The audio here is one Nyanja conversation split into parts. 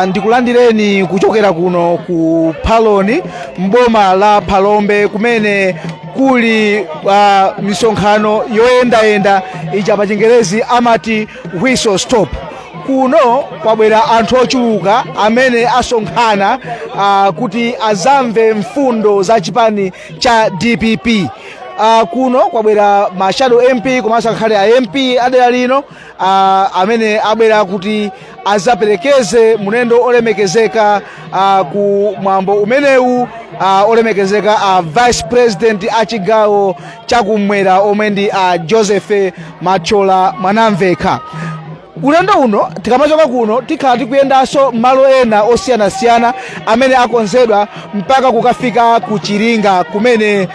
Ndikulandireni kuchokera kuno ku Phaloni, mboma la Phalombe, kumene kuli misonkhano yoyendayenda ija pa Chingerezi amati whistle stop. Kuno kwabwera anthu ochuluka amene asonkhana kuti azamve mfundo za chipani cha DPP. Kuno kwabwera ma shadow MP komanso ngakhale a MP adera lino amene abwera kuti azaperekeze mulendo olemekezeka ku mwambo umenewu, olemekezeka a vice president a chigawo chakumwera omwe ndi a Joseph Mathyola Mwanamvekha. Ulendo uno tikamachoka kuno tikhala tikuyendanso malo ena osiyanasiyana amene akonzedwa mpaka kukafika ku Chiringa, kumene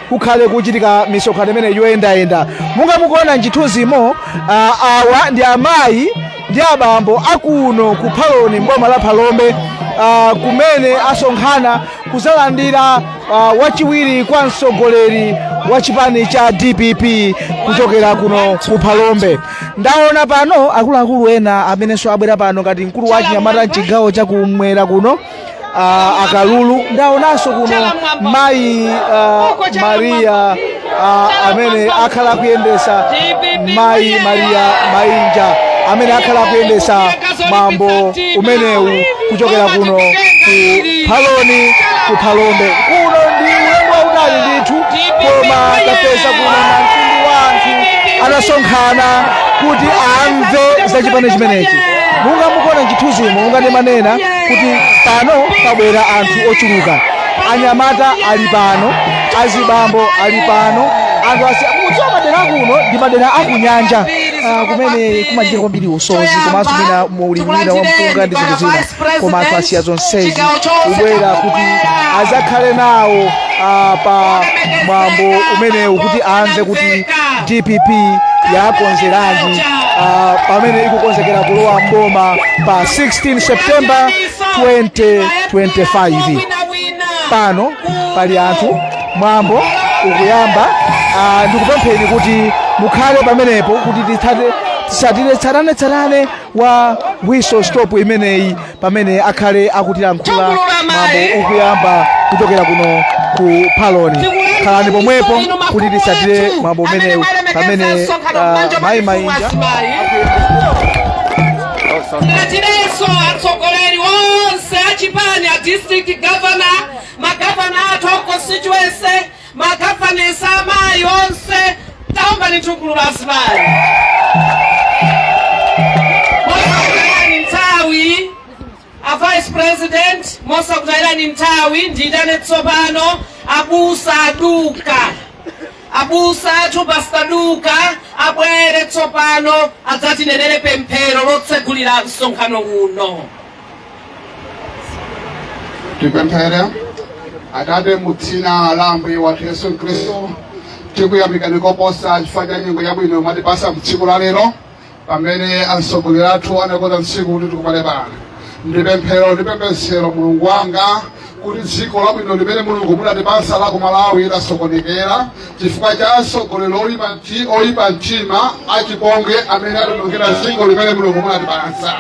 kukhale kuchitika misonkhano imene yoyendayenda. Monga mukuona mchithunzimo, awa ndi amayi ndi abambo akuno ku Phaloni, mboma la Phalombe, kumene asonkhana kuzalandira wachiwiri kwa mtsogoleri wa chipani cha DPP kuchokera kuno ku Phalombe. Ndaona pano akuluakulu ena amenenso abwera pano, ngati mkulu wa chinyamata mchigawo chakumwera kuno, akalulu. Ndaonanso kuno mayi Maria amene akhala akuyendesa, mayi Maria Mainja amene akhala akuyendesa mwambo umenewu kuchokera kuno ku Phaloni, ku Phalombe. Kuno ndi ulendo wautali ndithu, koma tapeza kuno na mtundu wa anthu anasonkhana kuti amve za chipani chimenechi. Monga mukuona mchithunzimo, monga ndimanena kuti pano pabwera anthu ochuluka, anyamata ali pano, azibambo ali pano, anthu asi mudziwa madera kuno ndi madera akunyanja, kumene kumachitika kwambiri usozi komanso mwina ulimi wa mpunga ndi zinthu zina, koma anthu asiya zonsezi kubwera kuti azakhale nawo pa mwambo umenewu kuti amve kuti DPP yakonzeranji pamene ikukonzekera kulowa mboma pa 16 September 2025. Pano pali anthu, mwambo ukuyamba. Ndikupempheni kuti mukhale pamenepo kuti titsatire tsatanetsatane wa whistle stop imeneyi pamene akhale akutilankhula mwambo ukuyamba kuchokera kuno ku Phaloni. Khalani pomwepo kuti titsatire mwambo umenewu pamene mayi Mainja Tilandirenso atsogoleri onse achipani, a district governor, magavana athu a constituency, magavanesi amayi onse, taombani mthungululu azimayi. Mosakutayirani nthawi, a vice president, mosakutayirani nthawi, ndiyitane tsopano abusa aduka, abusa athu Pastor Duka, abwere tsopano adzatinenere pemphero lotsegulira msonkhano uno. Tipemphere. Atate, mu dzina la Ambuye wathu Yesu Khristu, tikuyamikani koposa chifukwa cha nyengo yabwino mwatipasa mtsiku la lero, pamene atsogoleri athu anakonza tsiku kuti tikumane pano. Ndipemphero ndipembedzero, Mulungu wanga, kuti dziko labwino limene Mulungu munatipasa la ku Malawi lasokonekera chifukwa cha atsogoleri oyipa mtima, achipongwe, amene ationongera dziko limene Mulungu munatipasa.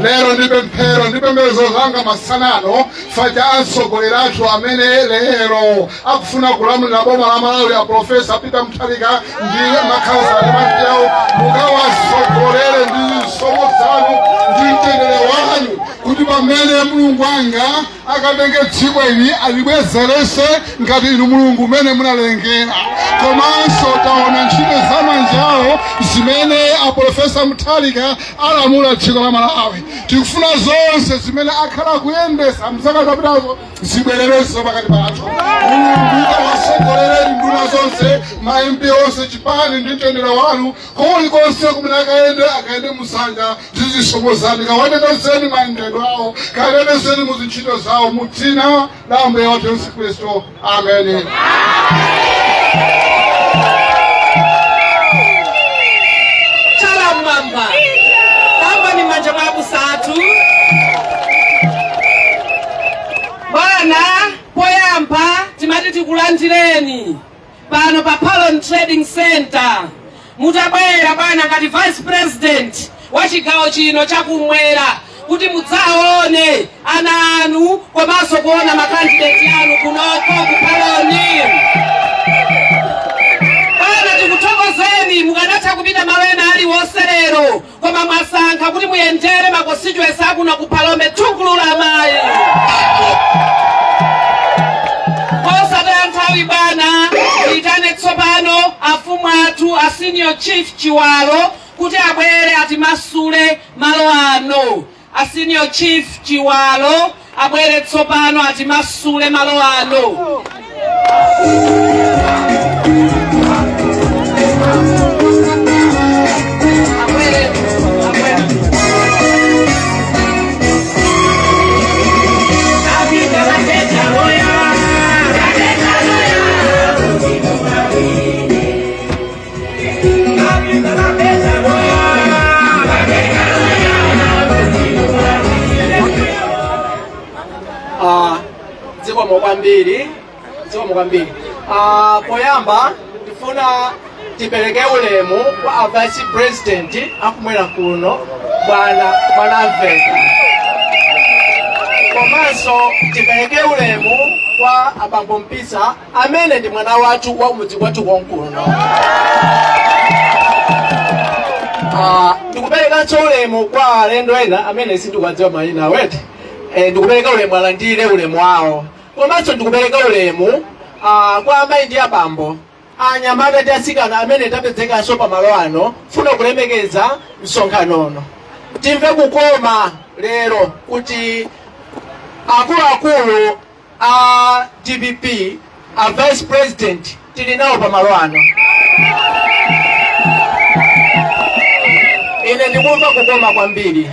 Lero ndipemphero ndipembedzo zanga masanano chifukwa cha atsogoleri athu amene lero akufuna kulamulira boma la Malawi, a Profesa Peter Mutharika ndi makhansala ndi ma MP awo, mukawatsogolere ndi zisomo zanu ndi mtendere wanu, kuti pamene Mulungu wanga akatenge dziko ili alibwezerese ngati inu Mulungu umene munalengera. Komanso taona ntchito za manja awo zimene a Profesa Mutharika alamula dziko la Malawi. Tikufuna zonse zimene akhala kuyendesa mzaka zapitazo zibwererenso pakati pathu. Mulungu, kawatsogolere nduna zonse, ma MP onse, chipani ndi mtendere wanu kulikonse kumene akayende, akayende musanja ndi zisomo zanu. Kawatetezeni mayendedwe awo, kawatetezeni mu zintchito zawo, mu dzina la Ambuye wathu Yesu Khristu, ameni. Chala mmwamba, taombani m'manja mwa abusa athu. Bwana, poyamba timati tikulandireni pano pa Phaloni Trading Center mutabwera bwana ngati vice president. wa chigawo chino chakumwera kuti mudzaone ana anu komanso kuona makandideti anu kunoko ku Phalombe. Bwana, tikuthokozeni. Mukanatha kupita malo ena aliwonse lero, koma mwasankha kuti muyendere ma constituency akuno ku Phalombe. Thukulula amayi. Posataya nthawi bwana, tiyitane tsopano afumu athu a Senior Chief Chiwalo kuti abwere atimasule malo ano. A Senior Chief Chiwalo abwere tsopano atimasule malo ano. Abwere, abwere. Zikomo kwambiri, zikomo kwambiri. Poyamba ndifuna tipereke ulemu kwa a Vice President akumwera kuno, Bwana Mwanamveka, komanso tipereke ulemu kwa abambo Mpisa amene ndi mwana wathu wa umudzi kwathu konkuno. Ndikuperekanso ulemu kwa alendo ena amene sindikuwadziwa mayina awete. Ndikupereka ulemu, alandire ulemu wawo. Komanso ndikupereka ulemu kwa amayi ndi abambo, anyamata ndi atsikana amene tapezekanso pamalo ano funa kulemekeza msonkhanono. Timve kukoma lero kuti akuluakulu a DPP, a Vice President, tili nawo pamalo ano. Ine ndikumva kukoma kwambiri.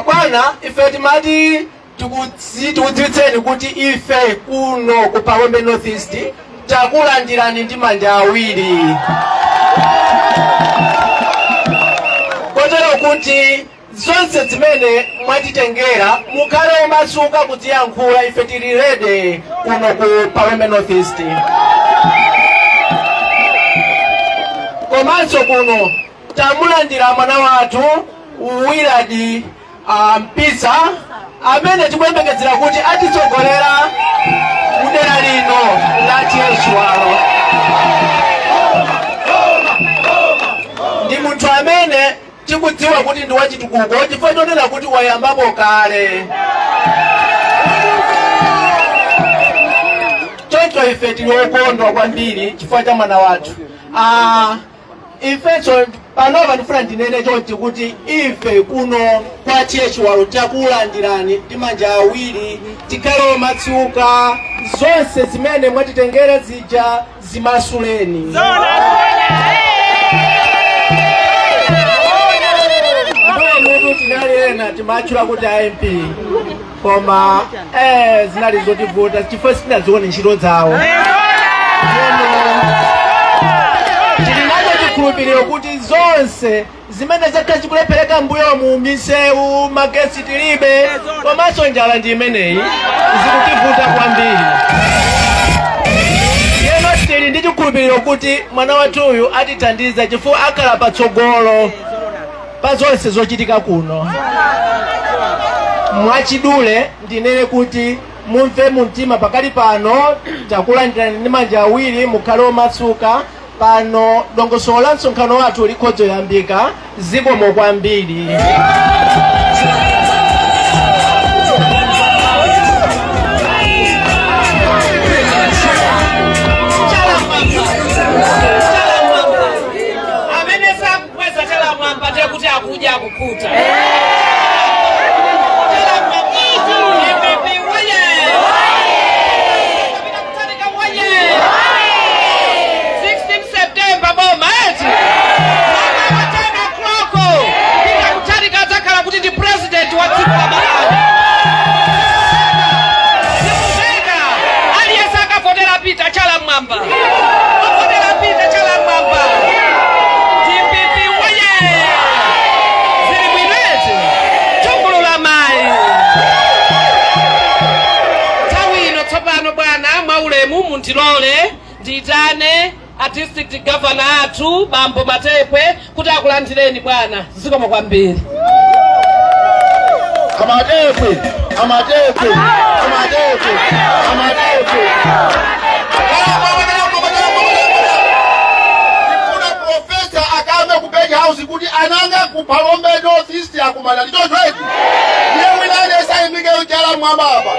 Bwana, ife timati tikudziwitseni kuti ife kuno ku Phalombe North East takulandirani ndi manja awiri, kotero kuti zonse zimene mwatitengera mukhale omasuka kuziyankhula. Ife tili ready kuno ku Phalombe North East. Komanso kuno tamulandira mwana wathu Willard Mpisa amene tikuyembekezera kuti atitsogolera kudera lino la T/A Chiwalo. Ndi munthu amene tikudziwa kuti ndi wachitukuko chifukwa chonena kuti wayambapo kale. Choncho ife tili okondwa kwambiri chifukwa cha mwana wathu. Ifenso panopa ndifuna ndinene chonchi kuti ife kuno kwa T/A Chiwalo takulandirani ndi manja awiri. Tikhale omasuka, zonse zimene mwatitengera zija zimasuleni. Mutu tinali ena timatchula kuti MP, koma zinali zotivuta chifukwa sitinazione ntchito zawo. Tili nacho chikhulupiriro kuti zonse zimene zakhala zikulephereka mbuyomu, misewu, magetsi tilibe, komanso njala ndi imeneyi zikutivuta kwambiri, yeno tili ndi chikhulupiriro kuti mwana wathuyu atithandiza chifukwa akhala patsogolo pa zonse zochitika kuno. Mwachidule ndinene kuti mumve mumtima, pakali pano takulandirani ndi manja awiri, mukhale omasuka. Pano dongosolo la msonkhano wathu likhoza kuyambika. Zikomo kwambiri. Chala mwamba, chala mwamba. Amene sakukweza chala mwamba ndiye kuti akudya akukhuta. Chala mwamba. DPP woye! Kapita Mutharika woye! 16 September boma eti mama wa 10 o'clock, Peter Mutharika adzakhala kuti ndi president wa dziko la Malawi. Zikumveka? Aliyense akavotera Peter, chala mwamba. Avotera Peter, chala mwamba. DPP woye! Zili bwino eti? Chungulula mayi. Nthawi ino tsopano bwana, mwaulemu mundilole ndiyitane a District Governor athu, Bambo Matepwe, Kuti akulandireni bwana. Zikomo kwambiri. Amatepe, amatepe, amatepe, amatepe. Ndifuna professor akamve ku Page House kuti ananga ku Phalombe North East akumana ndichoncho eti. Ndiye wina aliyense ayimike chala mwamba apa,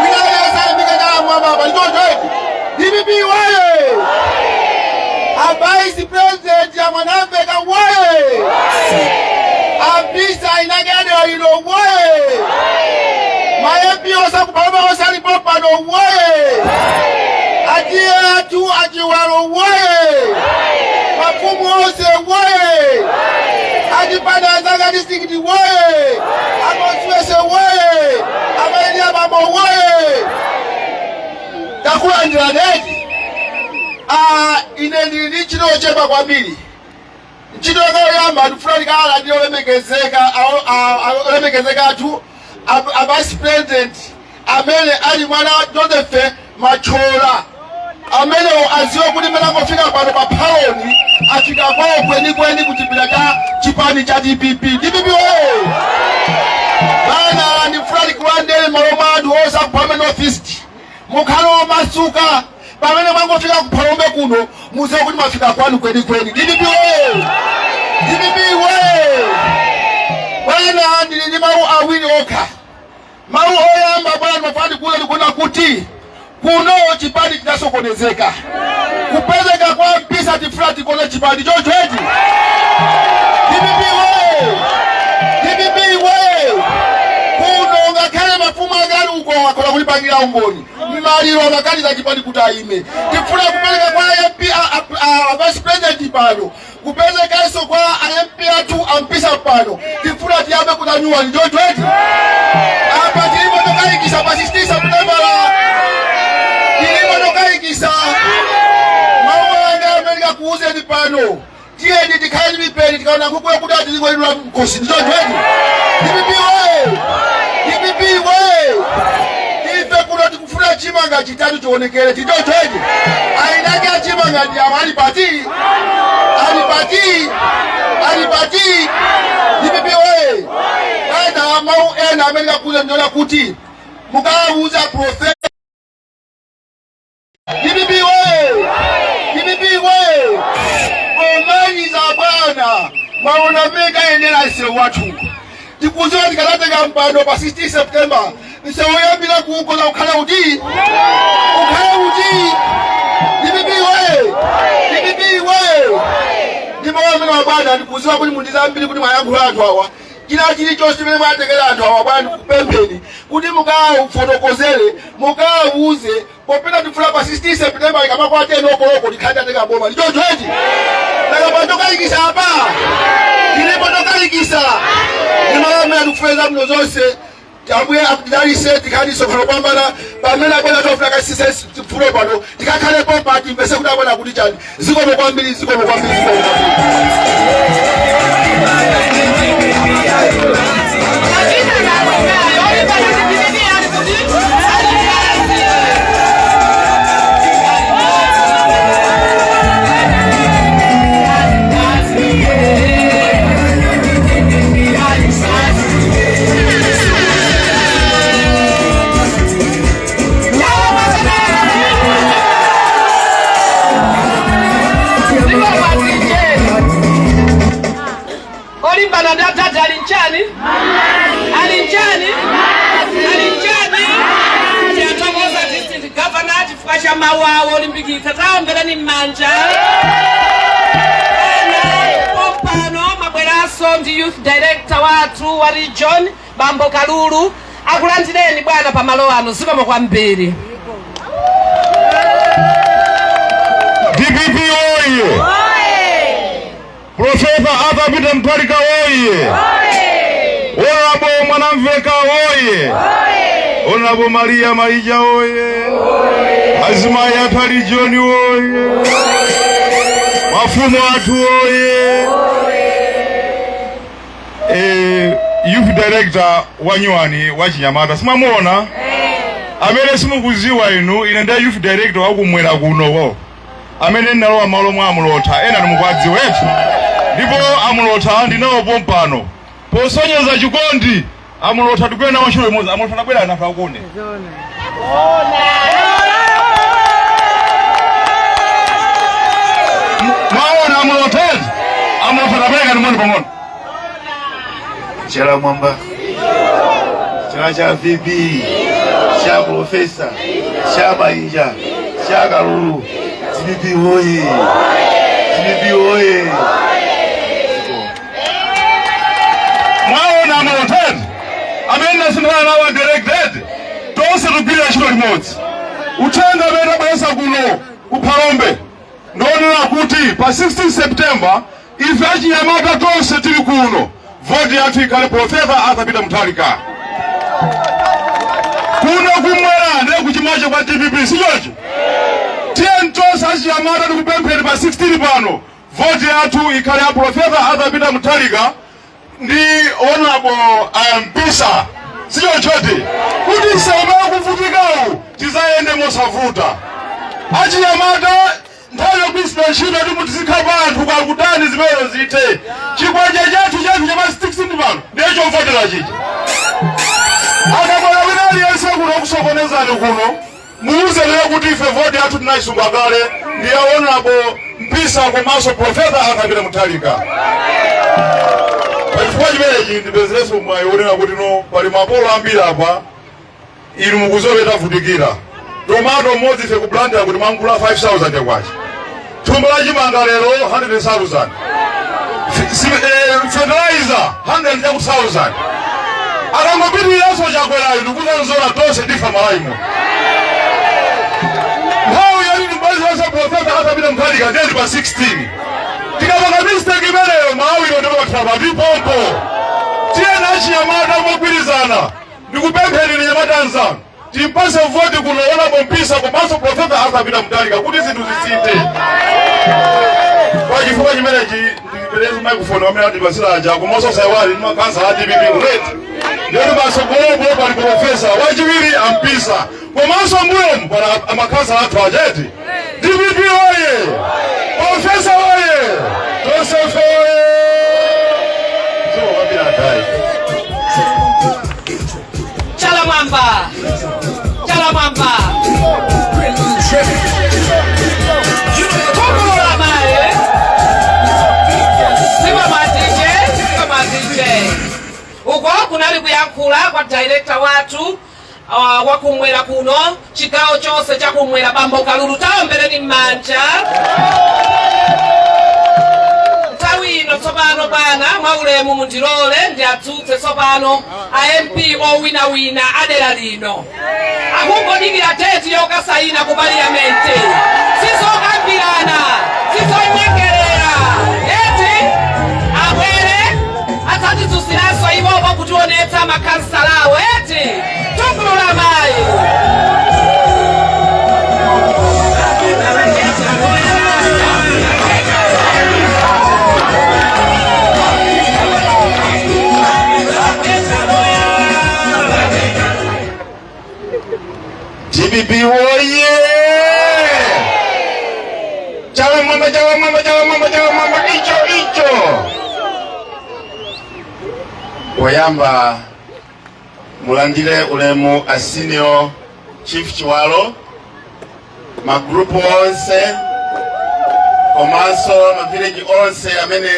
wina aliyense ayimike chala mwamba apa, ndichoncho eti. DPP woye! A Vice President a Mwanamveka woye! Abisa inakadera ino woye! Ma MP onse ku Phalombe onse alipo pano woye! A T/A athu a Chiwalo woye! Mafumu onse woye! Achipani anzanga district woye! A constituency woye! Amayi ndi abambo woye! Takulandirani eti. Ah, ine ndili ndi ntchito yochepa kwambiri. Ntchito yake yoyamba, ndikufuna ndikalandire olemekezeka athu a Vice President amene ali mwana wa Joseph Machola, amenewo adziwe kuti mmene angofika pano pa Phaloni afika kwawo kwenikweni ku chipinda cha chipani cha DPP. DPP oye! Bwana, ndikufuna ndikulandireni m'malo mwa anthu onse aku Phalombe North East. Mukhale omasuka pamene mwangofika ku Phalombe kuno, mudziwe kuti mwafika kwanu kwenikweni. DPP oye! DPP oye! Bwana, ndili ndi mawu awiri okha. Mawu oyamba, bwana, ndimafuna ndikuuze ndikuona kuti kuno chipani chinasokonezeka. Kupezeka kwa Mpisa, tifuna tikonze chipani choncho eti. DPP oye! DPP oye! Kuno ngakhale mafumu angali uko akhoza kulipangira umboni, mmaliro amakaniza chipani kuti ayime. Tifuna kupereka kwa MP a Vice President pano, kupezekanso kwa MP athu a Mpisa pano, tifuna tiyambe kutanyuwa ndichoncho eti. Apa tilipo tokayikisa pa 16 September, tilipo tokayikisa. Mawu anga amene ndikakuwuzeni pano, tiyeni tikhale ndi mipeni, tikaona nkhuku yokuti atilingoidula mkhosi, ndichoncho eti. DPP oye! DPP oye! Ife kuno tikufuna chimanga chitatu chionekere, ndichoncho eti. Ainake achimanga ndi awo ali pati, ali pati, ali pati? DPP oye! Ena mawu ena amene ndikakuuza ndiona kuti mukawuza professor. DPP oye! DPP oye! Pomaliza bwana, mwaona mmene tayendera msewu wathu. Tikudziwa tikadzatenga mpando pa 16 September, msewu woyambira kuukoza kukhala kuti ukhala kuti. DPP oye! DPP oye! Ndipo amene wabwana, ndikudziwa kuti muli zambiri kuti mwayankhula anthu awa. China chilichonse chimene mwatekera anthu awa, bwana, ndikupempheni kuti mukafotokozere, mukawuze popeza tifuna pa 16 September ikamakwana 10 o'clock tikhale tatenga boma, ndichoncho eti. Nanga tokayikisa apa tilipo tokayikisa? Ndimalamira ndikufuna bwino zonse. Ambuye akudalise. Tikhale msonkhano pambana pamene abwana tofuna kasise tifune pano tikakhalepo pati mvese kuti abwana kuti chani. Zikomo kwambiri, zikomo kwambiri, zikomo kwambiri. Majina nayo olimbana ndi DPP ali kuti? Ali pansi. Olimbana ndi atati ali nchani? Ali nchani? Ali nchani? Tiyathokoza District Governor chifukwa cha mawu awo olimbikitsa. Taombereni m'manja. Ena pompano mabweranso ndi youth director wathu wa region, Bambo Kalulu. Akulandireni bwana pamalo ano. Zikomo kwambiri. DPP oye! Professor Arthur Peter Mutharika oye! Honorable Mwanamveka oye! Honorable Maria Maija oye! Azimayi athu ali John oye! Mafumu athu oye! Youth director wa nyuwani wa chinyamata simamuona amene simukuziwa inu, ine ndiye youth director wakumwera kuno amene ndinalowa malo mwa Amulotha. Ena ndimukwadziwa eti. Ndipo amulotha ndinawo pompano posonyeza chikondi. Amulotha tigwire nawo ntchito imodzi. Amulotha tabwera nafe akone. Mwaona amulotha, amulotha tapereka nimoni pang'ono. Chala mwamba, chala cha VP, cha profesa, cha Mainja, cha Kalulu. DPP woye! DPP woye! Mwaona amulotha amene nasinthana nawo a director, tonse tigwirira ntchito limodzi. Uthenga amene tabweretsa kuno ku Phalombe ndionera kuti pa 16 September ife achinyamata tonse tili kuno, voti yathu ikhale Profesa Arthur Peter Mutharika. Kuno kumwera ndiye kuchimacho kwa DPP, sichocho? Tiye tonse achinyamata tikupempheni, pa 16 pano voti yathu ikhale ya Profesa Arthur Peter Mutharika ndi Honorable Mpisa, sichochoti? Kuti sema kuvutikawu tizayende mosavuta. Achinyamata, nthawi yogwiritsidwa ntchito ndi kuti tizikhala pa anthu kakutani, zimenezo zithe. Chikwanja chathu chathu cha pa 16 pano ndiye chovotera chija. Akabwera wina aliyense kuno kusokonezani kuno, muuzelere kuti ife voti yathu tinayisunga kale, ndiye Honorable Mpisa komanso Profesa Arthur Peter Mutharika. Pachifukwa chimenechi ndipezerenso mwayi wonena kuti no pali makolo ambiri apa. Inu mukuzobe tavutikira. Tomato mmodzi ife ku Blantyre kuti mwangula 5000 kwacha, thumba la chimanga lero 100,000, fertilizer 100,000. Akangopitiriranso Chakwerayo, ndikuzanzona tonse tifa malaimo. Nthawi yoti ndibalizanso Profesa Arthur Peter Mutharika ndiyeti pa 16. Tikapanga mistake imeneyo, Malawi ndipo pakhala patipompo. Tiyeni achinyamata mogwirizana, ndikupempheni nyamata anzanu, timpase voti kuno Honorable Mpisa komanso Profesa Arthur Peter Mutharika kuti zinthu zisinthe. Kwa chifukwa chimenechi ndipereze microphone amene atipasira aja, komanso saiwali ndi makhansala a DPP kuleti ndiyoti patsogolopo pali profesa wachiwiri ampisa, komanso mbuyomu pali amakhansala athu acheti. DPP oye! Profesa oye! Tonsefe oye! Zikomo kwambiri. Chala mwamba, chala mwamba, kukulula maye. Zikomo, zikomo. Uko kunali kuyankhula kwa director wathu wakumwera kuno, chigawo chonse chakumwera, Bambo Kalulu. Taombereni m'manja. Nthawi ino tsopano, bwana, mwaulemu mundilole ndiatsutse tsopano a MP owinawina adera lino. Akungodikira date yokasayina ku paliyamenti. Sizokambirana, sizonyengerera eti. Abwere adzatidzutsiranso iwopo kutionetsa makhansalawo eti. Tukulula mayi. DPP woye! Chala mwamba, chala mwamba, chala mwamba, chala mwamba, icho icho. Poyamba mulandire ulemu a Senior Chief Chiwalo, magrupu onse komanso mavileji onse amene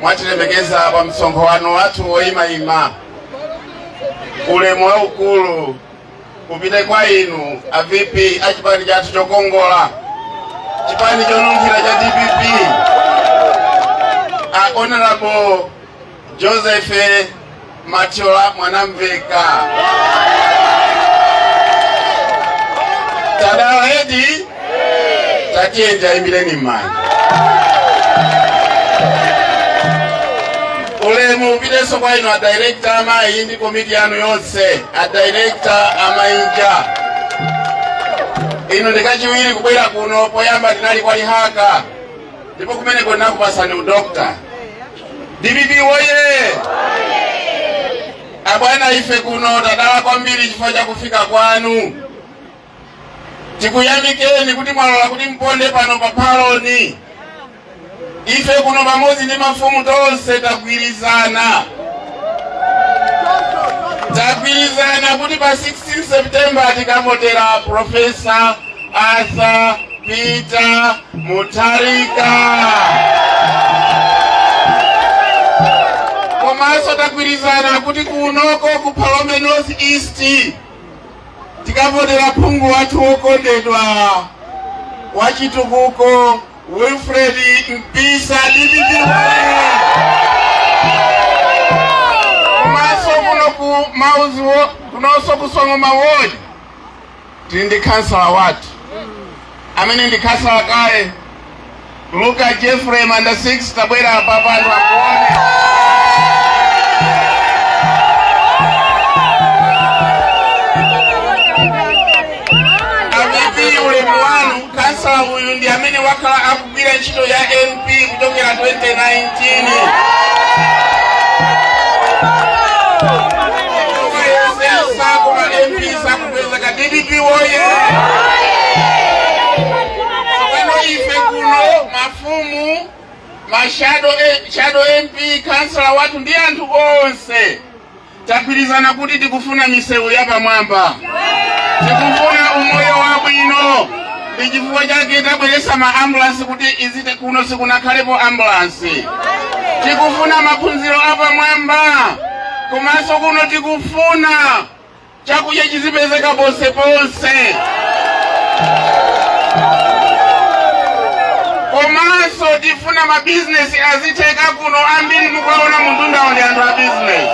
mwatilemekeza pa msonkhano wathu woyimayima. Ulemu waukulu upite kwa inu a VP a chipani chathu chokongola, chipani chonunkhira cha DPP, a Honorable Joseph Mathyola Mwanamveka. Tadala edi, tatiyenja imbireni m'manja. Ulemu upitenso kwa inu a director amayi ndi komiti yanu yonse, a director amainja. Ino ndikachiwiri kubwera kuno. Poyamba tinali kwa Lihaka, ndipo kumeneko ndinakupasani udokta. DPP woye! Abwana, ife kuno tadala kwambiri chifukwa cha kufika kwanu. Tikuyamikeni kuti mwalola kuti mponde pano pa Phaloni. Ife kuno pamodzi ndi mafumu tonse tagwirizana, tagwirizana kuti pa 16 September tikavotera Professor Arthur Peter Mutharika. Komanso tagwirizana kuti kunoko ku Phalombe North East tikavotera phungu wathu wokondedwa wachitukuko, Wilfred Mpisa, DPP. Komanso kuno ku Mauzi, kunonso ku Songoma Ward, tili ndi kansala wathu amene ndi kansala kaye, Luka Jeffrey Manda 6. Tabwera apa panthu akuone. A VP, ulemu wanu. Kansala uyu ndi amene wakhala akugwira ntchito ya MP kuchokera 2019. Kumayesesa koma MP sakupezeka. DPP woye! Pano ife kuno mafumu, ma shadow, shadow MP, kansala wathu ndi anthu onse tagwirizana kuti tikufuna misewu yapamwamba, tikufuna umoyo wabwino. Ndi chifukwa chake tabweretsa ma ambulance kuti izite kuno sikunakhalepo ambulance. Tikufuna maphunziro apamwamba, komanso kuno tikufuna chakudya chizipezeka ponseponse. Komanso tifuna mabizinesi azitheka kuno. Ambiri mukuwaona muntundawo ndi anthu a bizinesi.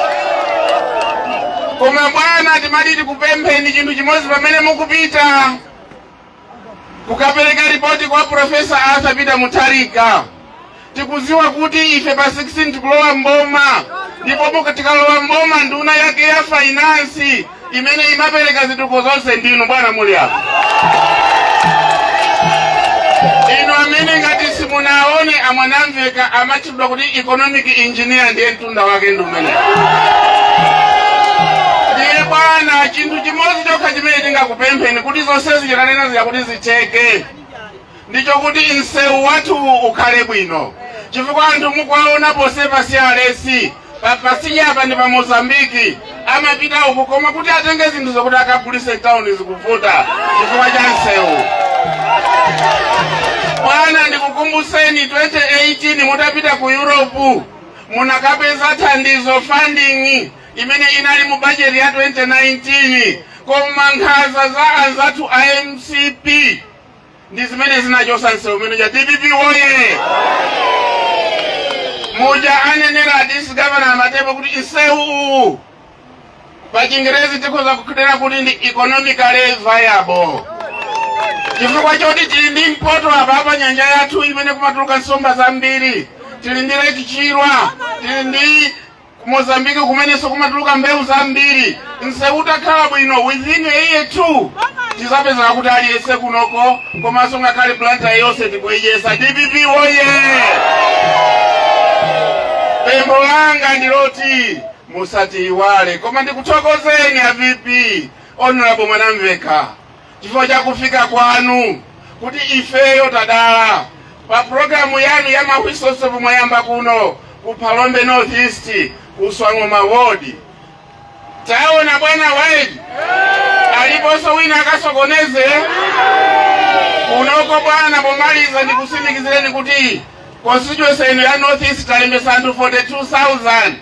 Koma bwana, timati tikupempheni chinthu chimodzi. Pamene mukupita kukapereka ripoti kwa Professor Arthur Peter Mutharika, tikuziwa kuti ife pa 16 tikulowa mboma, ndipo tikalowa mboma, nduna yake ya finance imene imapereka zitukuko zonse ndinu bwana muli apa. Inu amene ngati simunaone amwanamveka amatchedwa kuti economic engineer, ndiye mtunda wake ndi umene. Ndiye bwana, chinthu chimodzi chokha chimene tingakupempheni kuti zonse zichitanena zija kuti zitheke, ndichokuti msewu wathu ukhale bwino, chifukwa anthu mukuwaona posepa si alesi. Pasinya apa ndi pa Mozambiki, amapita uku, koma kuti atenge zinthu zokuti akagulise tawuni zikuvuta chifukwa cha msewu. Bwana, ndikukumbuseni, 2018 mutapita ku Europe munakapeza thandizo, funding imene inali mu bajeti ya 2019, koma nkhanza za anzathu a MCP ndi zimene zinachosa msewu umene ja. DPP woye! Muja anenera district governor amatepo kuti msewu uwu pa Chingerezi tikhoza kunena kuti ndi economically viable, chifukwa choti tili ndi mpoto apa pa nyanja yathu imene kumatuluka nsomba zambiri, tili ndi Lake Chilwa, tili ndi Mozambiki kumenenso kumatuluka mbewu zambiri. Msewu utakhala bwino, within a year two tizapezeka kuti aliyense kunoko, komanso ngakhale Blantyre yonse, tikuidyesa. DPP woye! Pempho langa ndiloti musatiiwale. Koma ndikuthokozeni a VP, Honorable Mwanamveka, chifukwa cha kufika kwanu, kuti ifeyo tadala pa programu yanu ya ma whistle stop mwayamba kuno ku Phalombe North East, ku Swang'oma Ward. Taona bwana Wade aliponso wina akasokoneze kunoko. Bwana, pomaliza ndikusimikizireni kuti constituency ino ya North East talembesa anthu 42,000,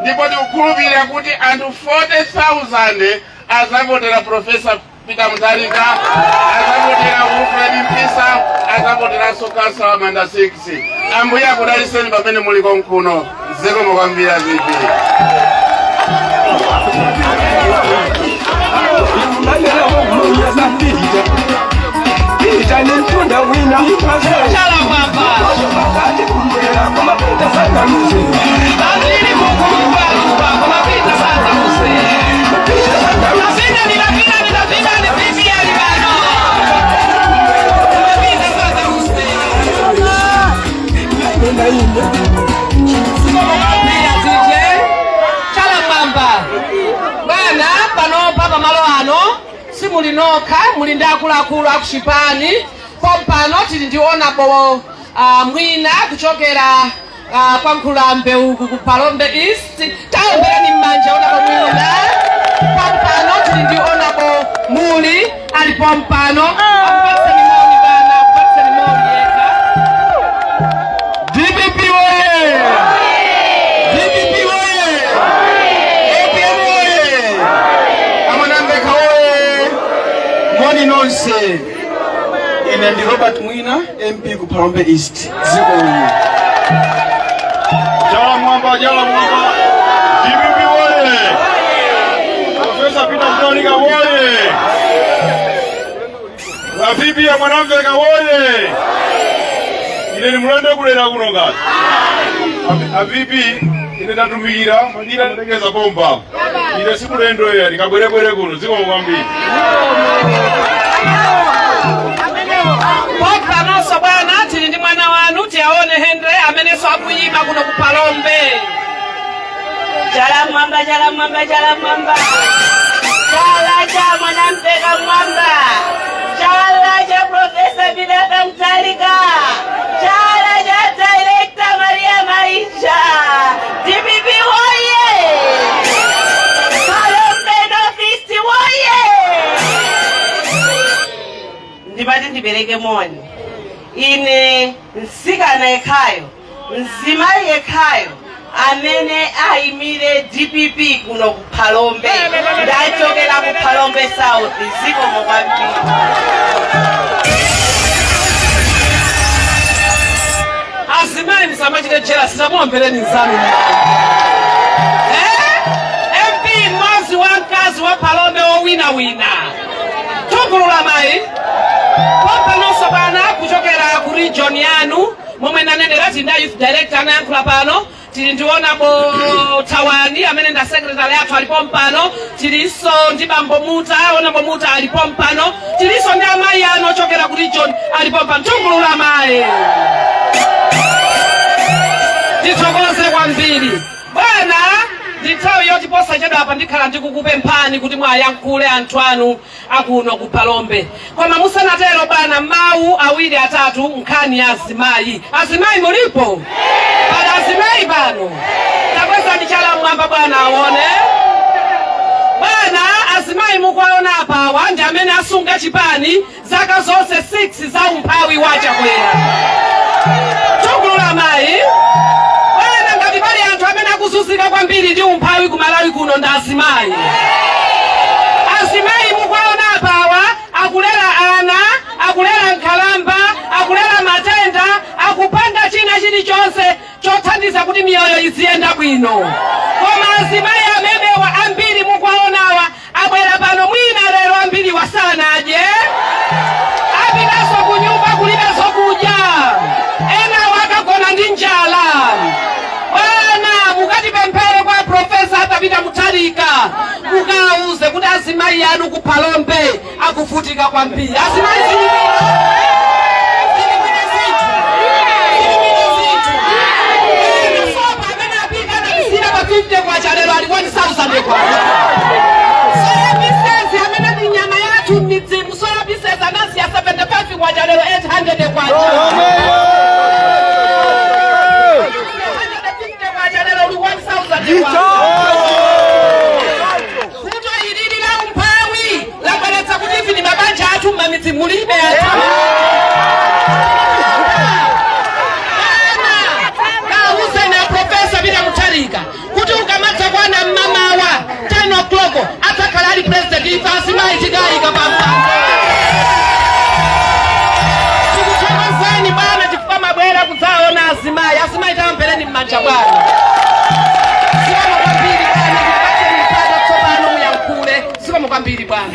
ndipo tikukhulupirira kuti anthu 40,000 azavotera Professor Peter Mutharika, azavotera Wilfred Mpisa, azavoteranso kansala Manda 6. Ambuye akudaliseni pamene muli konkuno. Zikomo kwambiri, a VP. Chala mwamba. Azili mukumba kumapita sasa kuse. Napita ninapita ninapita ni vipi alibano. Kumapita sasa kuse. Sikomo DJ. Chala mwamba. Bwana, panopa pamalo ano simuli nokha, muli ndi akuluakulu akuchipani. Pompano tili ndi Honorable Mwina kuchokera kwa Nkhulambe uku ku Phalombe East. Taomberani m'manja Honorable Mwina. Pompano tili ndi Honorable Muli, ali pompano. Akupatseni moni bana, akupatseni moni yekha. DPP oye! DPP oye! APM oye! A Mwanamvekha oye! Moni nonse. Ine ndi Robert Mwina, MP ku Phalombe East. Zikomo. Chala mwamba, chala mwamba. DPP oye! Professor Peter Mutharika oye! A VP ya Mwanamvekha oye! Ine ni mulendo kulera kuno ngati. A VP, ine ndatumikira madira ndekeza bomba. Ine sikulendo ya ndikabwerebwere kuno, zikomo kwambiri. Pompanonso bwana tili ndi mwana wanu Tiaone Henry, amenenso akuyima kuno ku Phalombe. Chala mwamba, chala mwamba, chala mwamba. Chala cha Mwanamvekha mwamba. Chala cha Professor Peter Mutharika. Chala cha Director Maria Maisha. DPP woye! Phalombe North East woye! Ndipati ndipereke moni. Ine msikana yekhayo, mzimayi yekhayo amene ayimire DPP kuno ku Phalombe, ndachokera ku Phalombe South. Zikomo kwambiri. Azimayi, musamachite jealous, tamuombereni nzanu. MP mmodzi wa mkazi wa Phalombe wowinawina, tungulula mayi. Pompanonso bwana, kuchokera ku region yanu, momwe nanenera, tili ndi youth director anayankhula pano, tili ndi Honorable Thawani amene nda secretary athu alipo mpano, tilinso ndi bambo Muta, Honorable Muta alipo mpano, tilinso ndi amayi anu ochokera ku region alipo mpano. Tungulula mayi. Tithokoze kwambiri bwana. Ndi nthawi yoti posachedwa apa ndikhala ndikukupemphani kuti mwayankhule anthu anu akuno ku Phalombe, koma musanatero bwana, mawu awiri atatu nkhani ya azimayi. Azimayi mulipo pano? Azimayi pano, takwezani chala mwamba bwana aone. Bwana, azimayi mukuwaona apawa ndi amene asunga chipani zaka zonse 6 za umphawi wa Chakwera. Tungulula mayi. Bwana, ngati pali anthu amene akuzunzika kwambiri ndi umphawi ku Malawi kuno ndi azimayi. Azimayi mukuwaona apawa akulera ana, akulera nkhalamba, akulera matenda, akupanga china chilichonse chothandiza kuti miyoyo iziyenda bwino. Koma azimayi amenewa ambiri mukuwaonawa abwera pano mwina lero ambiri wasanadye, apitanso ku nyumba kulibe zokudya, enawo akagona ndi njala. Bwana, mukatipemphere kwa Professor Arthur Peter Mutharika, mukauze kuti azimayi anu ku Phalombe akuvutika kwambiri. Azimayi, zili bwino? Zili bwino zinthu? Zili bwino zinthu? Ena sopa amene apita anatisira pa 50 kwacha, lero ali 1000 kwacha. Soya pieces amene ndi nyama yathu m'midzimu, soya pieces anasiya 75 kwacha, lero 800 kwacha. 150 kwacha, lero uli 1000 kwacha. Vuto ilili la umphawi labweretsa kuti ife ni mabanja athu m'mamidzi mulibe anthu. Kauze na Professor Peter Mutharika kuti ukamadza kwana mmamawa 10 o'clock adzakhala ali president. Ife azimayi tikayika pampando. Tikuthokozeni bwana chifukwa mabwera kudzaona azimayi. Azimayi, taombereni m'manja bwana. Zikomo kwambiri bwana, tikupatseni mpata tsopano muyankhule. Zikomo kwambiri bwana.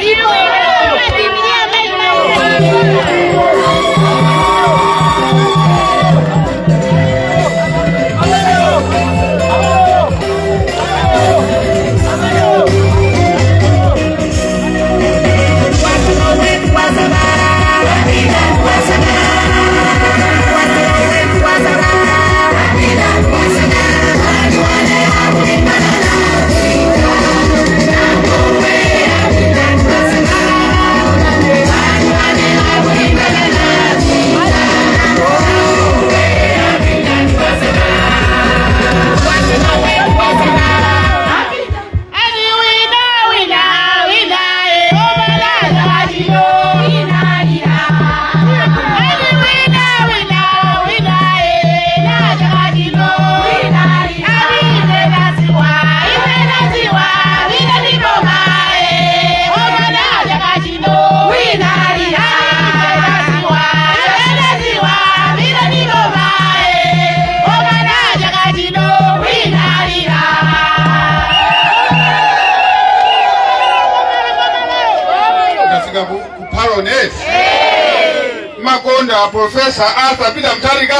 Mmakonda Professor Arthur Peter Mutharika?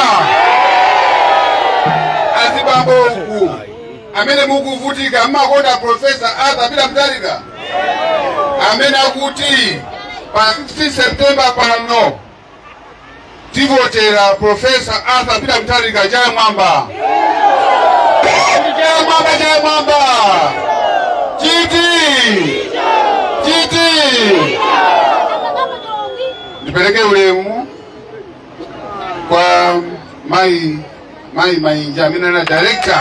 Azibambo uku amene mukuvutika, mmakonda Professor Arthur Peter Mutharika? Amene akuti pa 16 September pano tivotera Professor Arthur Peter Mutharika, chala mwamba, chala mwamba, chala mwamba, chiti chiti. Ndipereke ulemu kwa mai Mainja amene ali director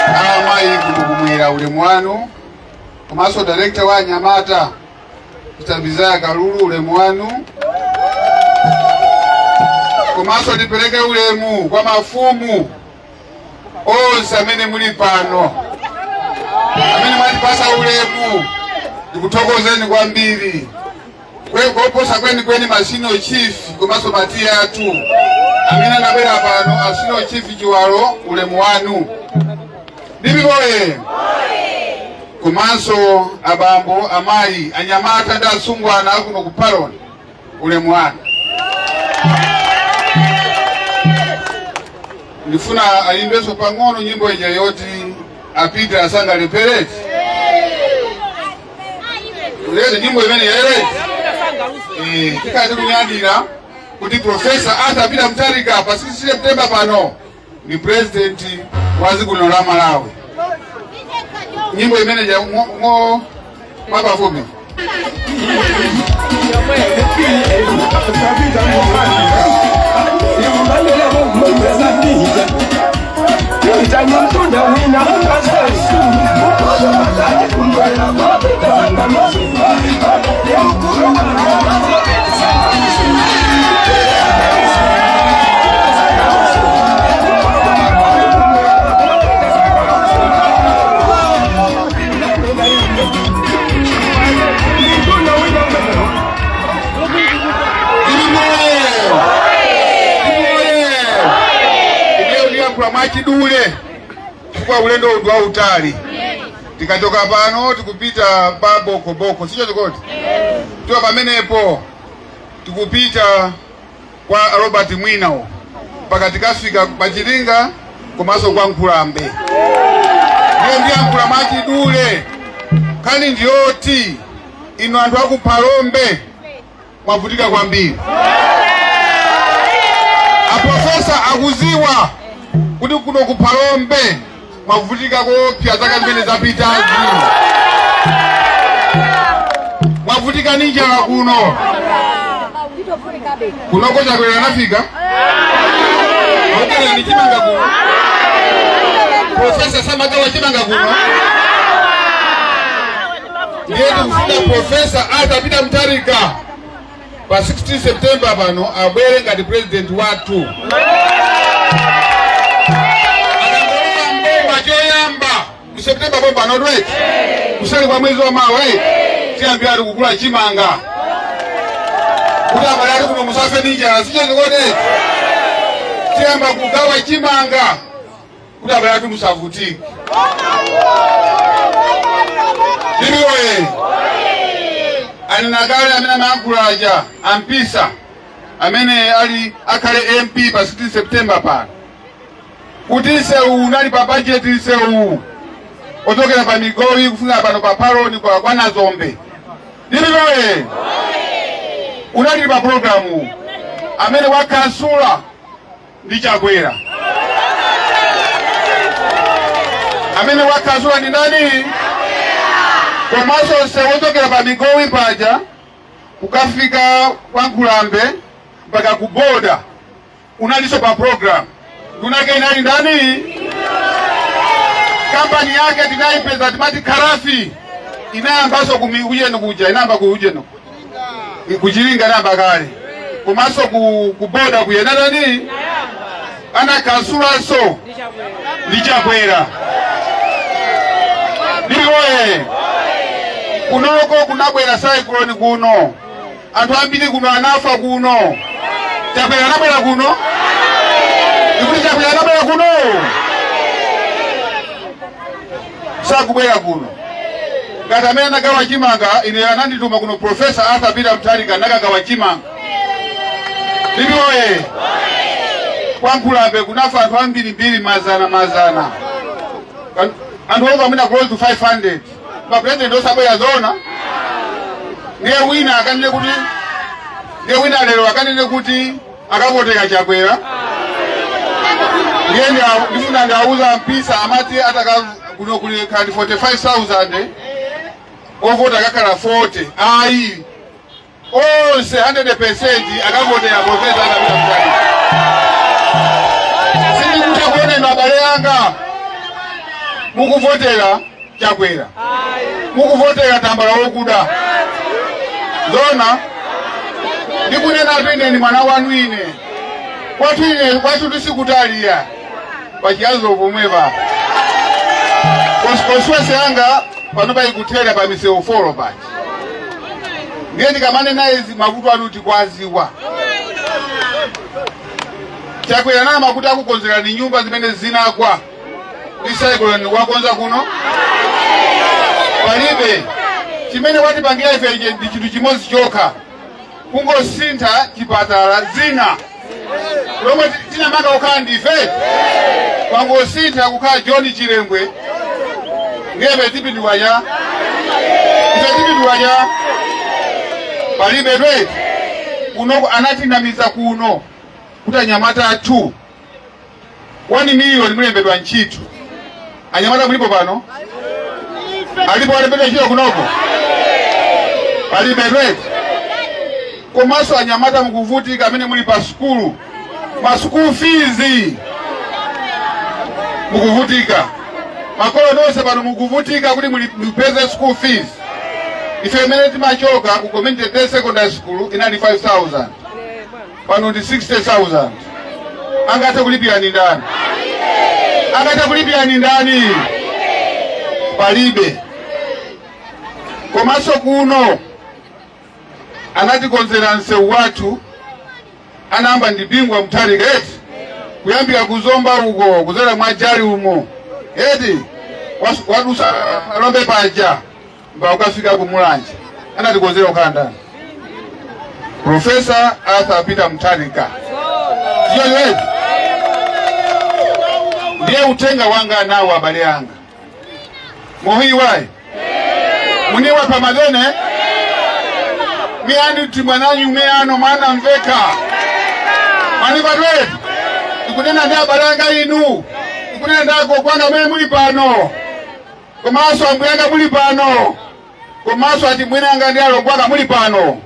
a mayi kuno kumwera, ulemu wanu. Komanso director wa anyamata, Mr. Bizaya Kalulu, ulemu wanu. Komanso ndipereke ulemu kwa mafumu onse amene muli pano, amene mwatipasa ulemu, ndikuthokozeni kwambiri. Koposa kwenikweni ma senior chief komanso ma T/A athu amene anabwera pano, a senior chief Chiwalo, ulemu wanu. DPP oye! Komanso abambo, amayi, anyamata ndi asungwana akuno ku Phalombe, ulemu wanu. Ndifuna ayimbenso pang'ono nyimbo ija yoti apite asangalephereti uleze nyimbo imene yaereti tikati kunyadira kuti Professor Arthur Peter Mutharika pa 6 September pano ndi president wa dziko lino la Malawi. Nyimbo imene ja mwapafupi. Ndiyankhula mwachidule chifukwa ulendo udu wautali. Tikachoka pano tikupita pa Bokoboko, sicho chikoti tiwa pamenepo tikupita kwa Robert Mwinawo mpaka tikafika pachilinga komanso kwa Nkhulambe. Ndiye ndiyankhula mwachidule. Nkhani ndiyoti inu anthu aku Phalombe mwavutika kwambiri. Aprofesa akuziwa kuti kuno ku Phalombe mwavutika koopsa zaka zimene zapitazi. Mwavutika ndi njala kuno. Kunoko Chakwera anafika okerera ni chimanga kuno. Profesa samagawa chimanga kuno. Ndiye tikufuna Profesa Arthur Peter Mutharika pa 16 September pano abwere ngati president wathu. Akangolowa mboma choyamba mu September pompa notweti kuseri kwa mwezi wa mawa, tiyambira ali kugula chimanga kuti abale ali kuno musafe ndi njala, sicho zikoteti. Tiyamba kugawa chimanga kuti abale athu musavutike. DPP oye! Anena kale amene amayankhula aja, ampisa amene ali akhale MP pa 16 September pano, kuti nsewu unali pa bajeti, nsewu ochokera pa Migowi kufika pano pa Phaloni kwa Nazombe. DPP oye! Unali pa programu, amene wakhansula ndi Chakwera. Amene wakhansula ndi ndani? Komanso nsewu wochokera pa Migowi paja kukafika kwa Nkhulambe mpaka ku boda unalinso pa program. Ndunake inali ndani? Kampani yake tinayipeza, timati Kharafi, inayambanso ku ujeni kuja, inayamba ku ujeni kuchilinga, inayamba kale. Komanso ku boda kuyenatani anakhansulanso ndi Chakwera. DPP oye! Kunoko kunabwera cyclone kuno, anthu ambiri kuno anafa kuno. Chakwera anabwera kuno? Ikuti Chakwera anabwera kuno? Sakubwera kuno. Ngati amene anagawa chimanga, ine anandituma kuno Professor Arthur Peter Mutharika, nakagawa chimanga. DPP oye! Kwa Nkhulambe kunafa anthu ambirimbiri, mazana mazana, anthu over mwina close to 500, ma president osabwera. Zona? Ndiye wina akanene kuti, ndiye wina lero akanene kuti akavotera Chakwera. Ndiye ndifuna ndiauza mpisa amati ataka kuno kuli khandi 45,000 ovota akakhala 40. Ayi, onse 100% akavotera Professor Arthur Peter Mutharika. Sindikutha kuonedwa, abale anga, mukuvotera Chakwera, mukuvotera tambala wokuda. Zona? Ndikunenatu ine ni mwana wanu ine. Kwathu ine, kwathu tisikutaliya pachiyazo pomwepa. Constituency yanga pano paikuthera pa misewu 4 pachi. Ndiye ndikamanena izi, mavuto anu tikwaziwa. Chakwera nama kuti akukonzerani nyumba zimene zinagwa ndi cyclone, wakonza kuno? Palibe chimene watipangira ife. Iche ndi chinthu chimodzi chokha, kungosintha chipatala zina lomwe tinamanga kukhala ndife, kwangosintha kukhala John Chilembwe. Ndiye tipindulanya, ife tipindulanya palibe. Tweti kuno anatinamiza kuno kuti anyamata athu 1 million mulembedwa ntchito. Anyamata mulipo pano? Alipo alembedwa ntchito kunoko? Palibe, tweti. Komanso anyamata mukuvutika amene muli pa sukulu, ma school fees mukuvutika. Makolo nonse pano mukuvutika kuti mupeze school fees. Ife imene timachoka ku community day secondary school inali 5000, pano ndi 60,000. Angathe kulipira ni ndani? Angathe kulipira ni ndani? Palibe. Komanso kuno anatikonzera msewu wathu, anayamba ndi Bingu wa Mutharika, eti, kuyambira kuzomba uko kuzera mwajali umo, eti, wadusa Lombe paja mpaka ukafika kumulanje. Anatikonzera kukhala ndani? Professor Arthur Peter Mutharika. Siyo? Ndiye utenga wanga nawo, abale anga, mohiwayi muniwa pamadene miyandi ti mwananyu miyano mwana mveka manipatweti. Ikunena ndi abale anga inu, ikunena ndi agogo anga amene muli pano, komanso ambuye anga muli pano, komanso ati mwene anga ndi alongo anga muli pano.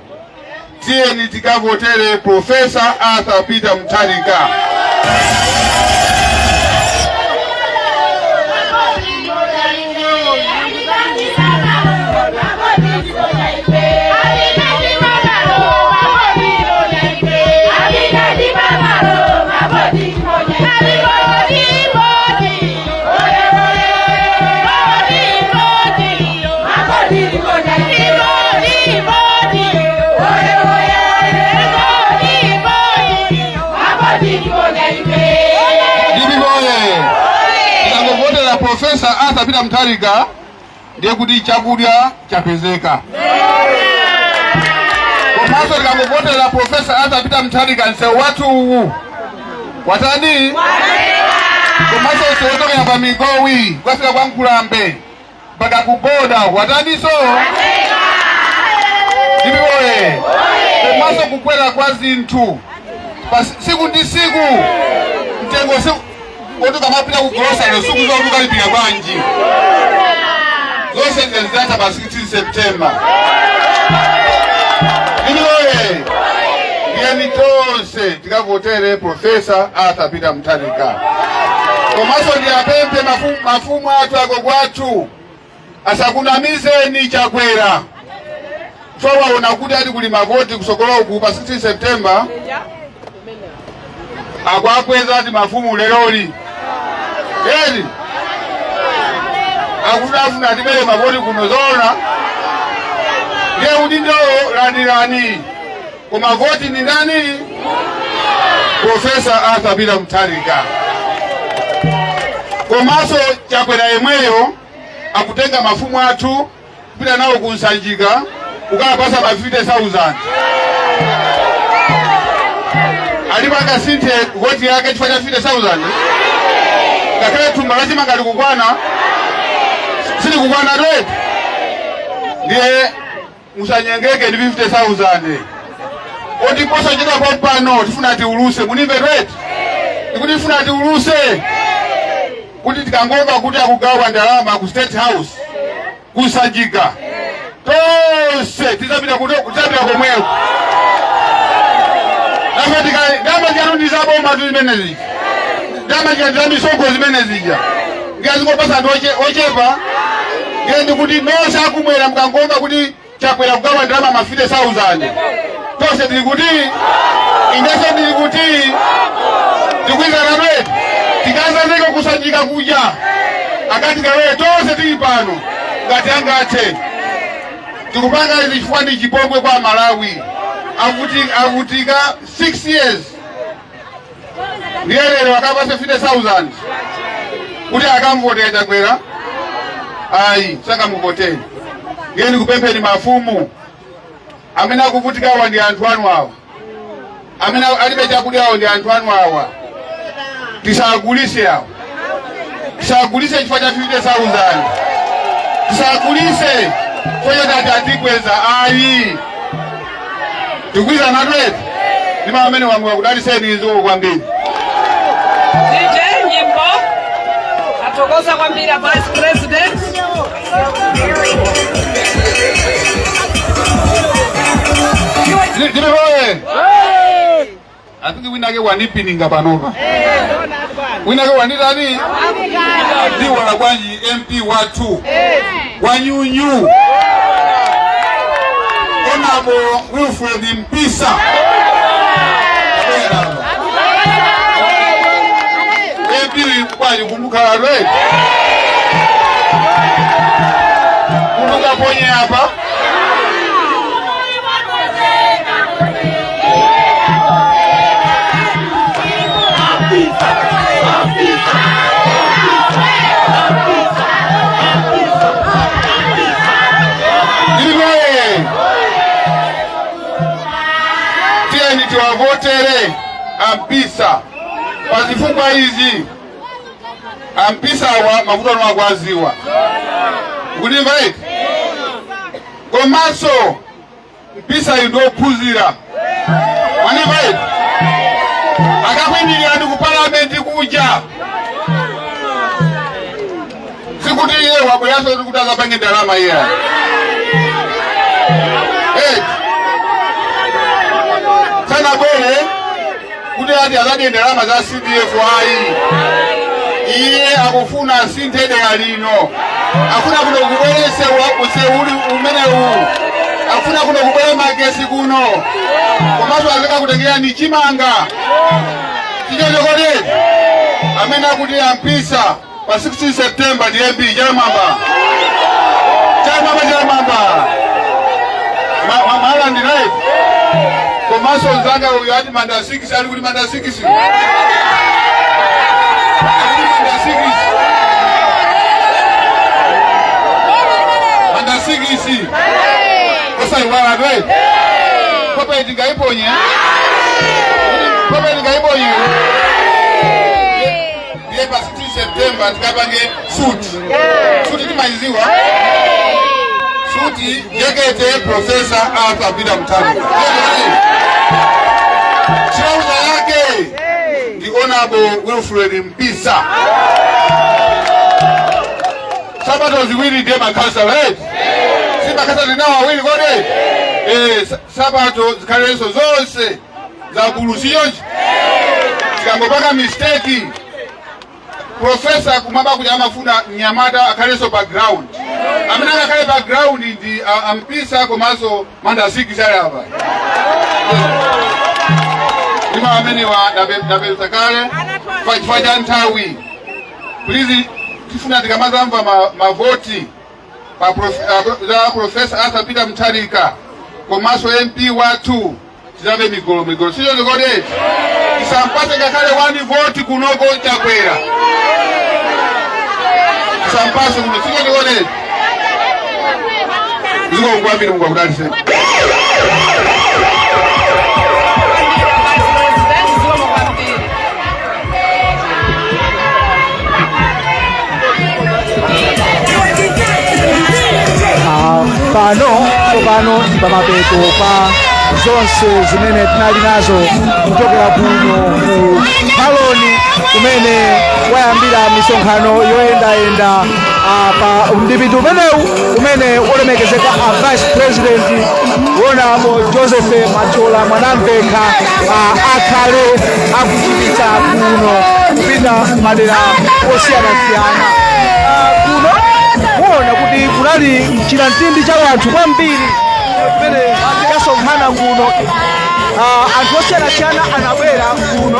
Tiyeni tikavotere Professor Arthur Peter Mutharika. DPP oye! Tikangovotera Professor Arthur Peter Mutharika, ndiye kuti chakudya chapezeka. Komanso tikangovotera Professor Arthur Peter Mutharika, msewu wathu uwu watani? Komanso msewu wochokera pa Migowi kukafika kwa Nkhulambe mpaka ku boda wataniso? DPP oye! Komanso kukwera kwa zinthu pa siku ndi siku, mtengo siku oti ukamapita ku grocery sikuziwa kuti ukalipira bwanji. Zonse zizatha pa 16 September. DPP oye! Ndiyeni tonse tikavotere Professor Arthur Peter Mutharika. Komanso ndiyapemphe mafumu athu, agogo athu, asakunamizeni Chakwera. Waona kuti ati kuli mavoti kusokolo uku pa 16 September, akwakweza ati mafumu leroli, eti, akufunafuna atibere mavoti kuno. Zona? Ndiye udindowo landirani, koma voti ni ndani? Professor Arthur Peter Mutharika. Komanso Chakwera yemweyo akutenga mafumu athu kupita nawo kunsanjika kukapasa ma 50,000. Alipo angasinthe voti yake chifukwa cha 50,000? Ngakhale thumba lachimanga likukwana, silikukwana eti? Ndiye musanyengeke ndi 50,000. Oti posachedwa pompano tifuna tiuluse, munimve eti? Ndikuti tifuna tiuluse kuti tikangomva kuti akugawa ndalama ku State House kuSanjika, tonse tizapita kuti tizapita komweko. Ndalama zikatu za boma tu zimene zija, ndalama zikati za misonkho zimene zija, ngazingopasa anthu ochepa. Ndiye ndikuti nonse akumwera, mukangomva kuti Chakwera kugawa ndalama ma 50,000, tonse tili kuti? Inenso ndili kuti? Tikuyizana eti? Tikazazeko kuSanjika kuja akati kawere, tonse tili pano ngati angathe. Tikupanga izi chifukwa ndi chipongwe kwa Malawi. Avutika 6 years, ndiye lero akapase 50,000 kuti akamvotera Chakwera? Ayi, sangamuvotere. Ndiye ndikupempheni mafumu, amene akuvutikawa ndi anthu anu awa, amene alibe chakudyawo ndi anthu anu awa. Tisagulise awa, tisagulise chifukwa cha 50,000, tisagulise chifukwa choti atikweza, ayi. Tikuyizana eti? Ndi amene wangu akudaliseni izo kwambiri. DJ nyimbo. Athokoza kwambiri a Vice President. Ndilipoye I think winake wanipininga panopa, winake wanitani ndiwala bwanji MP wathu wanyunyu, Honorable Wilfred Mpisa. MP bwanji kumbukhala lwe kumbuka ponye apa. Ndilipoye tiyeni tiwavotere aMpisa pazifukwa izi. aMpisa awa mavuto anu akwaziwa, kulimva iti? Komanso Mpisa iyi ndiophunzira, mwanimva iti? Akakuyimirira ndi ku palamenti kuja, sikuti iye wabweranso kuti azapange ndalama iye. Eh, sanabwere kuti ati azadye ndalama za CDF, ayi. Iye akufuna asinthe dera lino, afuna kuno kubwere msewu umenewu, afuna kuno kubwere magesi kuno, komanso azikakutengera ni chimanga chichochokoti. Amene akuti aMpisa pa 16 September ndi MP, chamwamba, chamwamba, chamwamba. Mwalandira right? Komanso mzanga uyu ati manda 6 ali kuti? Manda 6 ali kuti? Manda 6, manda 6, osayiwala right? Kope tingaiponye, kope tingaiponye. Ndiye pa 16 September tikapange suti, suti timayiziwa, suti jekete, Professor Arthur Peter Mutharika. Trouser yake ndi Honorable Wilfred Mpisa. Sabato ziwiri ndiye makhansala, right? Si makhansala tinawo awiri kodi? Eh, sabato zikhalenso zonse za blue, siyonje? Tikangopanga mistake, Professor kumwamba kuti amafuna mnyamata akhalenso pa ground. Amene angakhale pa ground ndi aMpisa komanso manda 6 ali apa. Ndima amenewa ndapeza kale pa chifukwa cha nthawi. Please, tifuna tikamazamva mavoti pa za Professor Arthur Peter Mutharika komanso MP wathu, tizabe migolo migolo, sicho ndikodi? Tisampase ngakhale one vote kunoko Chakwera, tisampase kuno, sicho ndikodi? Zikomo kwambiri, Mungu akudalitseni. Vice President, zikomo. Pano tsopano ndi pamapeto pa zonse zimene tinali nazo kuchokera kuno ku Phalombe, kumene wayambira misonkhano yoyendayenda pa mdipiti umenewu umene olemekezeka a Vice President Honorable Joseph Mathyola Mwanamvekha akhale akuchititsa kuno kupita madera osiyanasiyana. Kuno muona kuti kunali mchilamtindi cha wanthu kwambiri kumene chasonkhana kuno. Anthu osiyanasiyana anabwera kuno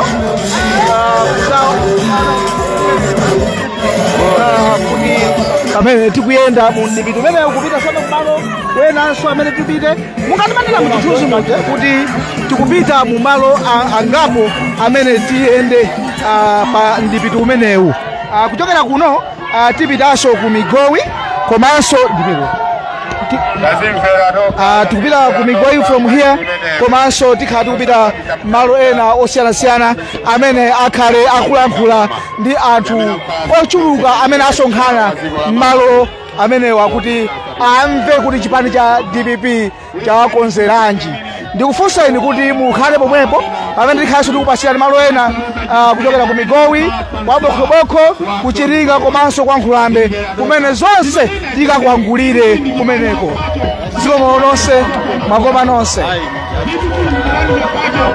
kuti pamene tikuyenda mu mdipiti umene kupita sono kumalo wenanso amene tipite, mukatimanena muchithunzi muja kuti tikupita mu malo angapo amene tiyende pa mdipiti umenewu. Kuchokera kuno tipitanso ku Migowi komanso ndipiko. Tikupita ku Migowi from here, komanso tikhala tikupita malo ena osiyanasiyana amene akhale akulankhula ndi anthu ochuluka amene asonkhana malo amenewa kuti amve kuti chipani cha DPP chawakonzeranji. Ndikufunsa inu kuti mukhale pomwepo pamene tikhalenso tikupasirani malo ena kuchokera ku Migowi, kwa Bokhobokho, kuchiringa komanso kwa Nkhulambe, kumene zonse tikakwangulire kumeneko. Zikomo nonse, mwakoma nonse.